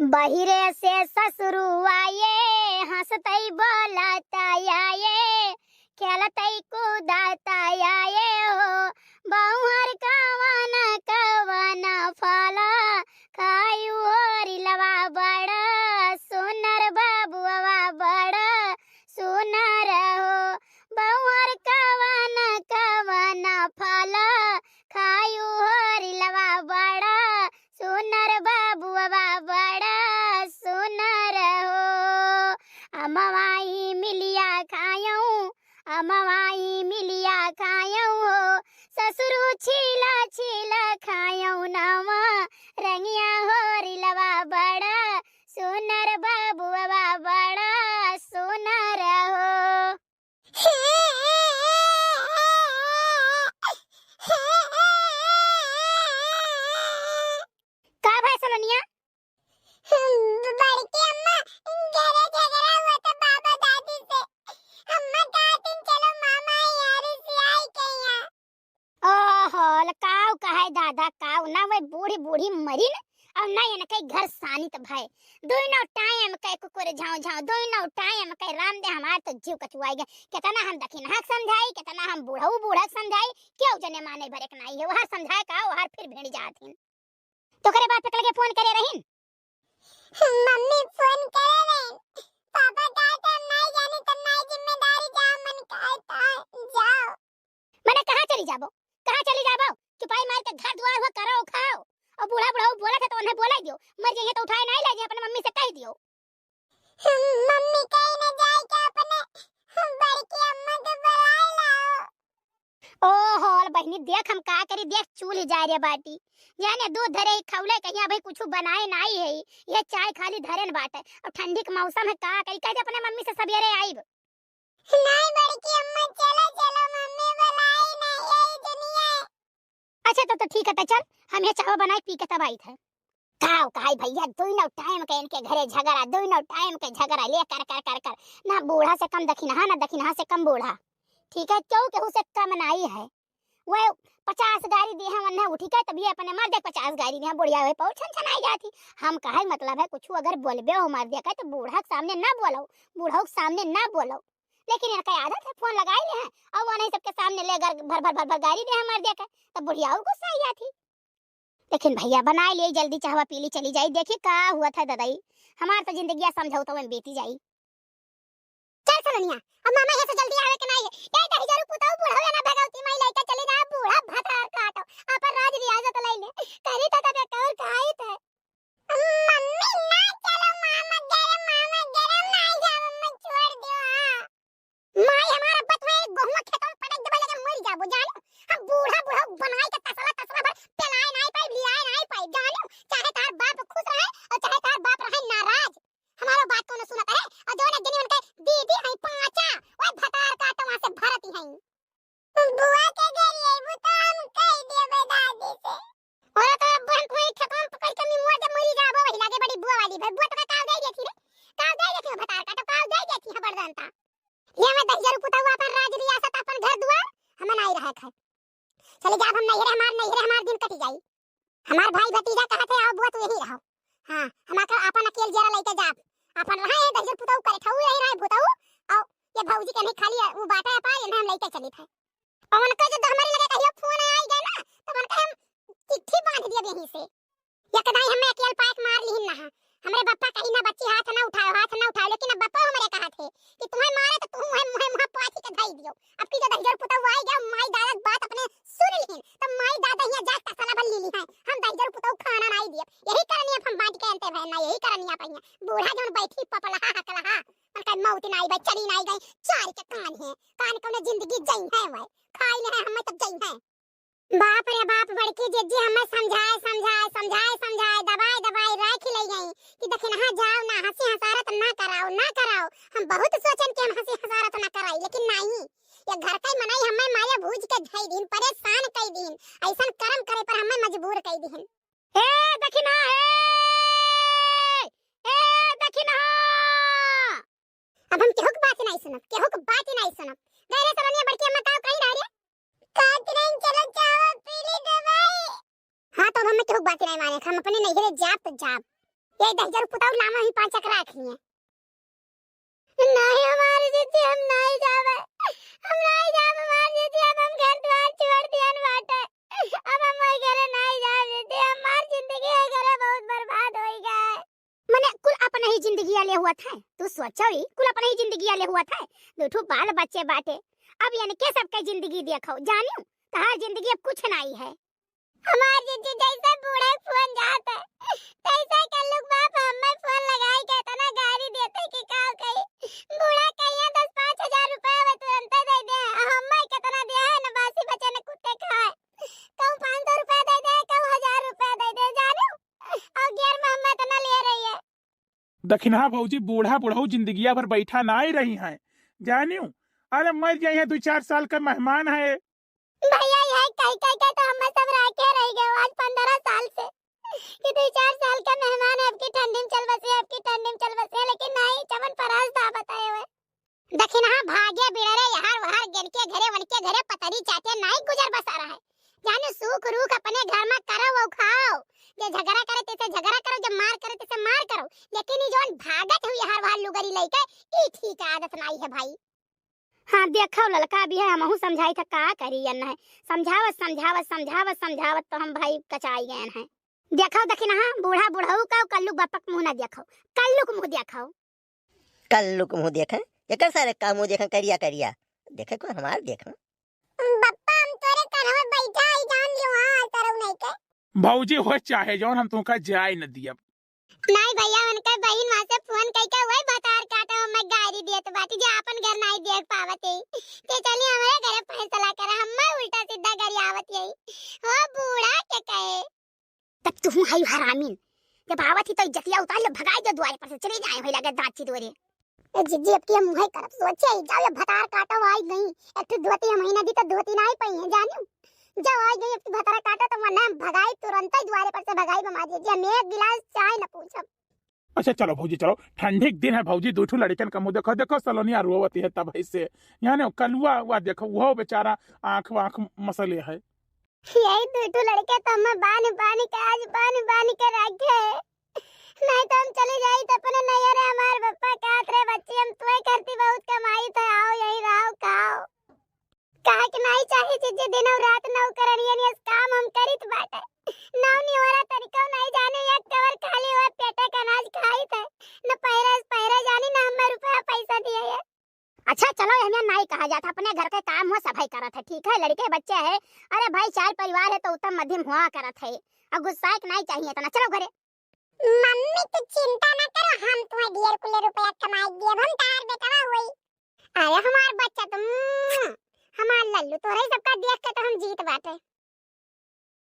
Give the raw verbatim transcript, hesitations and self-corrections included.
बहिरे से ससुरु आए, हँसतै बोलतै आए, खेलतै कूदतै आए हो। बहुअर कवन कवन फल खायु हो रिलवा बड़ा सुनर, बबुआ बड़ा सुनर हो। बहुअर कवन कवन फल खायु हो रिलवा बड़ा सुनर, बबुआ बड़ा सुनर हो। अमवाई मिलिया खायऊ, अमवाई मिलिया खायऊ हो। ससुरु छीला छीला खायऊ नवा रंगिया हो रिलवा बड़ा सुनर, बबुआ बड़ा सुनर हो। का भाई सलोनिया? बड़की अम्मा, घरे झगड़ा हुआ था बाबा दादी से। अम्मा कहती, "चलो मामा यार से आई के यहाँ।" ओहो, ल काऊ कहे दादा, काऊ ना, वही बूढ़ी बूढ़ी मरी न, और ना इनके घर सानी त भय। दोनों टाइम के कुकुर झाँव झाँव, दोनों टाइम के राम दे, हमार तो जीव कचुआई गए। कितना हम दखिनहा के समझाई, कितना हम बूढ़ऊ बूढ़ा के समझाई, क्यों जने माने भरे के नाई है। वहर समझाए का, वहर फिर भिड़ जात हिन। तोकरे बाप के लगे फोन करे रहिन। मम्मी फोन करे रहिन। पापा कहा था, "हम नहीं जानी, तुम नहीं जिम्मेदारी, जाओ मन कहा था, जाओ।" मने कहाँ चली जाबो, कहाँ चली जाबो? चुपाई मार के घर दुआर हो करो खाओ। और बूढ़ा बूढ़ा बोला था तो उन्हें बोला दियो, मर जाइए तो उठाए नहीं ले जाइए, अपने मम्मी से कह दियो। मम्मी कहीं न जाए के अपने बड़की अम्मा के बुलाए लाओ। ओहो, बहिनी देख हम का करी, देख चूल्ह जा रे बाटी। जाने दूध धरे ही खौले कहिया भाई कुछ बनाए नाई है। ये चाय खाली धरेन बाटे। और ठंडी के मौसम है का करी, कह दे अपने मम्मी से सवेरे आइब। नहीं बड़की अम्मा, चलो, चलो, मम्मी बुलाई नहीं, यही दुनिया है। अच्छा, तो, तो ठीक है, तो चल, हम ये चावा बनाए पी के तब आई थे। काव कहाई भैया, दोनों टाइम के इनके घरे झगड़ा, दोनों टाइम के झगड़ा ले कर, कर, कर, कर। ना बूढ़ा से कम दखिनहा, ना दखिनहा से कम बूढ़ा। ठीक है, क्यों केहू से कम नाई है। वह पचास गारी दे हैं, वन्ने उठी के तभी अपने मर्दे पचास गारी दे हैं, बुढ़िया वही पौर छन छनाई जाती। हम कहे मतलब है, कुछ अगर बोलबे हो मर्दे का, तो बूढ़ा के सामने ना बोलो, बूढ़ा के सामने ना बोलो। लेकिन इनका आदत है, फोन लगाई ले हैं और वो नहीं सबके सामने ले गर-, भर, भर, भर, भर गारी दे हैं मर्दे के, तब बुढ़िया और गुस्सा आई जाती। लेकिन भैया बनाई ले जल्दी, चाहवा पी ली, चली जाई, देखी का हुआ था ददाई, हमार तो जिंदगिया समझौता में बीती जाई। चल सलोनिया, अब मामा यहाँ से जल्दी आवे के नाई है। ए दहिजरू पुतऊ बुढ़ऊ ना भगवती माई लइका चली जा, बूढ़ा भतार काटो, अपन राज रियासत लई ले। करी था तबे कौर खाई थे। मम्मी ना चलो मामा गरम, मामा गरम ना जाओ, मम्मी छोड़ दो। हाँ। माई हमारा बत में एक गहुआ खेतों में पटक देबे लगे मर जाबो जानो। हम बूढ़ा बूढ़ा बनाई के तसला तसला भर पेलाए नाई पाई, लियाए नाई पाई जानो। चाहे तार बाप खुश रहे और चाहे तार बाप रहे नाराज। हमारो बात कोनो सुनत है, और जौन एक जनी उनके दीदी है पांचा, वो भतार काटो वहाँ से भरती है। बुआ के घर ये बुता हम कह देबे दादी से। और तो अब हम कोई खेतों में पकड़ के मुँह मोड़ के मरी जाबो, वही लागे बड़ी बुआ वाली भाई, बुआ तो का काव दे देती रे, काव दे देती है भतार काटो, काव दे देती है बरदनता। ये मैं दहिजरू पुतऊ अपन राज रियासत अपन घर दुआर, हमें नाई रहा खाए। चले जाब हम नैहरे, हमार नैहरे हमार दिन कटी जाई। हमार भाई भतीजा कहत है, "आओ बुआ, तू यहीं रहो।" हाँ, हम आकर आपन अकेल जरा लइके जाब। आपन रहे हैं दहिजर पुतऊ करे, ठऊ यहीं रहे भुतऊ। और ये भौजी के नहीं खाली वो बाटे अपार, इन्हें हम लइके चली थे। और उनका जो हमारे लगे कहियो फोन आई गए ना, तो उनका हम चिट्ठी बांध दिया यहीं से। एक दाई हमें अकेल पायक मार लिहिन ना है। हमरे बप्पा कही ना, "बच्ची हाथ ना उठाओ, हाथ ना उठाओ," लेकिन अब बप्पा हमरे कहा थे कि तुम्हें मारे तो तुम मुहे, मुहे, मुहे पाथी के धई दियो। अब की जो दहिजर पुतऊ आई गया, माई दादा के बात अपने सुन लिहिन, तब माई दादा यहाँ जाके तसला भर ली ली हैं। हम दहिजर पुतऊ खाना नाई दिए, यही करनी अब हम बांट के अंते भय ना, यही करनी आप यहाँ। बूढ़ा जौन बैठी पपलहा हकलहा, उनका मौत नाई भाई, चली नाई गई, चार के कान है, कान कौन जिंदगी जई है वह, खाई नहीं हमें तब जई है। बाप रे बाप, बड़की जिज्जी हमें समझाए, समझाए, समझाए, समझाए, दबाए, दबाए राख ले गई कि दखिनहा जाओ ना, हंसी हंसारत ना कराओ, ना कराओ। हम बहुत सोचन कि हम हंसी हंसारत ना कराई, लेकिन नहीं, ये घर का ही मनई हमें मारे भूज के धई दीन, परेशान कई दीन, ऐसन कर्म करे पर हमें मजबूर कई दीन। ए दखिनहा, ए, ए दखिनहा। अब हम केहू के बात नहीं सुनब, केहू के बात ही नहीं सुनब। गए रे सलोनिया बड़की अम्मा, ताऊ कहीं रह रे? कहत रही, "चलो चावा पी ली दवाई।" हाँ, तो अब हमें केहू के बात नहीं माने, हम अपने नैहरे जाब तो जाब। ये दहिजर पुताऊ लामा ही पाँच चक्रा रखी है। नहीं हमार जिज्जी, हम नहीं जावे, हम नहीं जावे हमार जिज्जी, अब हम घर द्वार छोड़ दियन बाटे, अब हम वही घरे नहीं जावे जिज्जी, हमार जिंदगी है घरे बहुत बर्बाद होई गए। मने कुल अपने ही जिंदगी आले हुआ था, तू सोचो ही, कुल अपने ही जिंदगी आले हुआ था, दो ठो बाल बच्चे बाटे, अब इनके सबके जिंदगी देखो, जानियो, तहार जिंदगी अब कुछ नहीं है। हमार जिज्जी जैसे बूढ़ा फोन जात है, तैसे कल्लू के बाप हमें फोन लगाई के इतना गारी देते कि का कही। बूढ़ा कहिए दस पाँच हजार रुपया वे तुरंते दे दे, हमें कितना दिया है न बासी बचे न कुत्ते खाए। कहूँ पाँच सौ रुपया दे दे, कहूँ हजार रुपया दे दे, जानो? और गियर में हमें इतना ले रही है। दखिनहा भौजी, बूढ़ा बुढ़ऊ जिंदगिया भर बैठा नाई रही हैं, जानियो? अरे मर जाइए, दो चार साल का मेहमान है। भैया, यह कह कह के तो हम सब राखे रह गए आज पन्द्रह साल से कि दो चार साल का मेहमान है, आपकी ठंडी में चल बसे, आपकी ठंडी में चल बसे, लेकिन नहीं, चमन परास था बताए हुए। दखिनहा भागे बिड़रे, यहार वहार गेनके घरे वनके घरे पतरी चाटे, नाई गुजर बसर है। जाने सूख रूख अपने घर में करो वो खाओ, जे झगड़ा करे तेसे झगड़ा करो, जे मार करे तेसे मार करो, लेकिन ई जौन भागत हुई यहार वहार लुगरी लइके, ई ठीक आदत नाई है भाई। हाँ, देखो ललका भी है, हमहू समझाई था, का करी यन है, समझावत, समझावत, समझावत, समझावत तो हम भाई कचाई गए हैं। देखो दखिनहा, बूढ़ा बुढ़ऊ का, कल्लू बप्पक मुँह ना देखो, कल्लू के मुँह देखो। कल्लू के मुँह देखे, एकर सारे का मुँह देखे, करिया करिया, देखे को हमार देखे। बप्पा, हम तोरे कन्हवा बैठा आई, जान लियो, हाँ, आज तरह नहीं के। भौजी हो चाहे जौन, हम तुमका जाए न दियब। नाई भैया, उनकर बहिन वहाँ से फोन कइके वही भतार काटो में गारी देत बाटी जे आपन घर नाई देख पावत है। ते चली हमरे घरे फैसला करे, हम उल्टा सीधा गरियावत यही। हो बूढ़ा के कहे। तब तू हई हरामीन, जब आवत ही तो इज्जतिया उतार ले, भगाई दे द्वारे पर से, चली जाए होई लगे दांत चिदोरे। ए जिज्जी, अब की हम मुहे करब, सोचे ही जाओ, ये भतार काटो आई गई, एक ठो धोती हम ही ना दी तो धोती ना ही पई है, जानियो। जाओ आई गई, अब की भतार काटो तो मने हम भगाई, तुरंत ही द्वारे पर से भगाई बमा दीजिए, हम एक गिलास चाय न पूछब। अच्छा चलो भौजी चलो, ठंडी के दिन है भौजी, दो ठो लड़कन का मुँह देखो, देखो सलोनिया रोवत है तब है से, यहाँ ने कलुआ हुआ देखो, वो बेचारा आँख वाँख मसले है। यही दो ठो लड़के तो हमें बांध बांध के, आज बांध बांध के रखे है। नहीं तो हम चली जाई तो अपने नैहरे, हमार पप्पा कहत रहे, "बच्ची, हम तुए करती बहुत कमाई थे, आओ यही रहो, खाओ।" कहा कि नहीं चाही जिज्जी, दिन और रात नौकरनियन यस काम हम करित बाटे। नौ निवारा तरीका नहीं जाने, एक कवर खाली हुआ पेटे का अनाज खाई थे। न पहिरे, पहिरे जानी, न हमें रुपया पैसा दिए है। अच्छा चलो, एहमे नाई कहा जात, अपने घर के काम हो सभई करत है, ठीक है, लड़के बच्चे है, अरे भाई चार परिवार है तो उत्तम मध्यम हुआ करत है, और गुस्साए के नाई चाहिए इतना, चलो घरे। मम्मी तू चिंता ना करो, हम तुम्हें ढेर कुले रुपया कमाई दिए, हम तार बेटवा हुई। अरे हमार बच्चा तुम, हमार लल्लू, तोरे सबका देख के तो हम जीत बाटे।